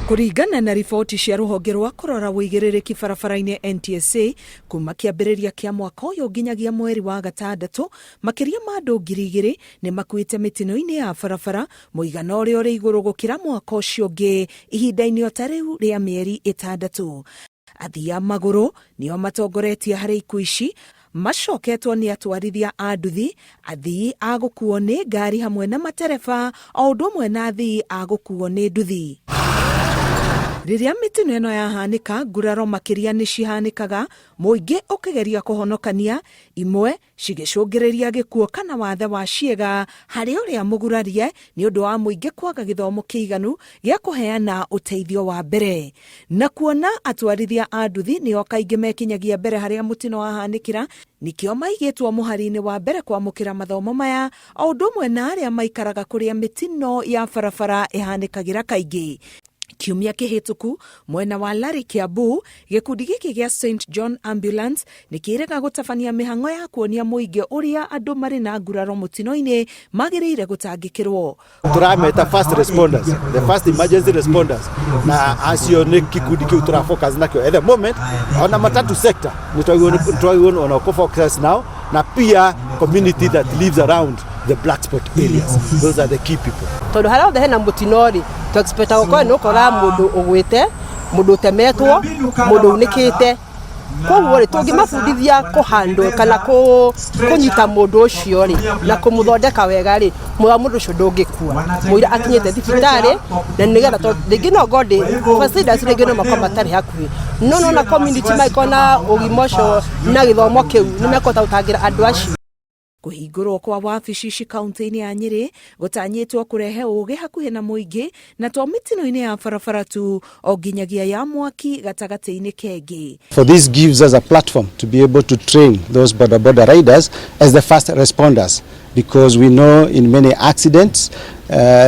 Kũringana na riboti cia rũhonge rwa kũrora ũigĩrĩrĩki barabara-inĩ NTSA, kuma kĩambĩrĩria kĩa mwaka ũyũ nginyagia mweri wa gatandatũ, makĩria ma andũ 2000 nĩ makuĩte mĩtino-inĩ ya barabara, mũigana ũrĩa ũrĩ igũrũ gũkĩra mwaka ũcio ũngĩ ihinda-inĩ o ta rĩu rĩa mĩeri ĩtandatũ. Athii a magũrũ nĩo matongoretie harĩ ikuũ ici, macoketwo nĩ atwarithia a nduthi, athii a gũkuo nĩ ngari hamwe na matereba o ũndũ ũmwe na athii a gũkuo nĩ nduthi. Rĩrĩa mĩtino ĩno yahanĩka, nguraro makĩria nĩ cihanĩkaga, mũingĩ ũkĩgeria kũhonokania, imwe cigĩcũngĩrĩria gĩkuũ kana wathe wa ciĩga harĩ ũrĩa mũgurarie nĩ ũndũ wa mũingĩ kwaga gĩthomo kĩiganu gĩa kũheana ũteithio wa mbere. Na kuona atwarithia a nduthi nĩo kaingĩ mekinyagia mbere harĩa mũtino wahanĩkĩra, nĩkĩo maigĩtwo mũhari-inĩ wa mbere kwamũkĩra mathomo maya o ũndũ ũmwe na arĩa maikaraga kũrĩa mĩtino ya barabara ĩhanĩkagĩra kaingĩ. Kiumia kĩhĩtũku mwena wa Lari Kiambu, gĩkundi gĩkĩ gĩa St John Ambulance nĩ kĩrega gũtabania mĩhang'o ya kuonia mũingĩ ũrĩa andũ marĩ na nguraro mũtino-inĩ magĩrĩire gũtangĩkĩrwo. Tũrameta first responders, the first emergency responders, na acio nĩ kikundi kĩu tũra focus nakĩo at the moment. Ona matatu sector nĩ twagĩrĩirwo ona kũ focus now, na pia community that lives around the black spot areas. Those are the key people. Tondũ harĩa hothe hena mũtino rĩ, tũ expect gũkorwo nĩ ũkora mũndũ ũgwĩte, mũndũ ũtemetwo, mũndũ unĩkĩte. Koguo rĩ, tũngĩmabundithia kũhandle kana kũnyita mũndũ ũcio rĩ, na kũmũthondeka wega rĩ, muoyo wa mũndũ ũcio ndũngĩkua mũira akinyĩte thibitarĩ, na nĩgetha tondũ rĩngĩ no ngorwo ndĩ first aiders, rĩngĩ no makorwo matarĩ hakuhĩ, no nona community mangĩkorwo na ũgima ũcio na gĩthomo kĩu, nĩ mekũhota gũtangĩra andũ acio. Kũhingũrwo kwa wabici ici kaunti-inĩ ya Nyĩrĩ gũtanyĩtwo kũrehe ũgĩ hakuhĩ na mũingĩ, na to mĩtino-inĩ ya barabara tu, o nginyagia ya mwaki gatagatĩ-inĩ kengĩ. For this gives us a platform to be able to train those boda boda riders as the first responders, because we know in many accidents,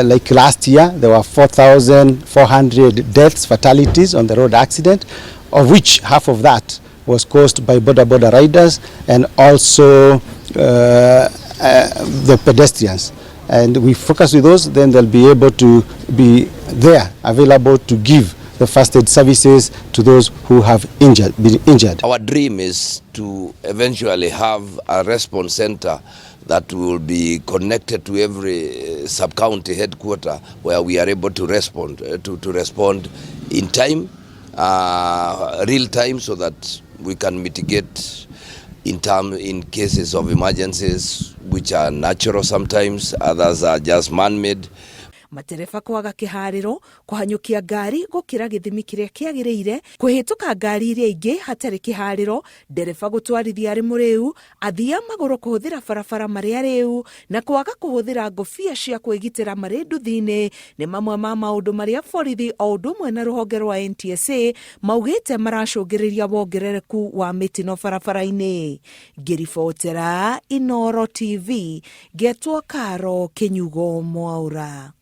like last year there were 4,400 deaths, fatalities on the road accident, of which half of that was caused by boda boda riders and also the pedestrians. And we focus with those, then they'll be able to be there, available to give the first aid services to those who have been injured. Our dream is to eventually have a response center that will be connected to every sub-county headquarter, where we are able to respond in time, real time, so that we can mitigate in cases of emergencies, which are natural sometimes, others are just man-made. Matereba kwaga kĩharĩro, kũhanyũkia ngari gũkĩra gĩthimi kĩrĩa kĩagĩrĩire, kũhĩtũka ngari iria ingĩ hatarĩ kĩharĩro, ndereba gũtwarithia arĩ mũrĩu, athii a magũrũ kũhũthĩra barabara marĩ arĩu, na kwaga kũhũthĩra ngũbia cia kwĩgitĩra marĩ nduthi-inĩ nĩ mamwe ma maũndũ marĩa borithi o ũndũ ũmwe na rũhonge rwa NTSA maugĩte maracũngĩrĩria wongerereku wa mĩtino barabara-inĩ. Ngĩribotera Inoro TV, ngetwo Karo Kĩnyugo Mwaura.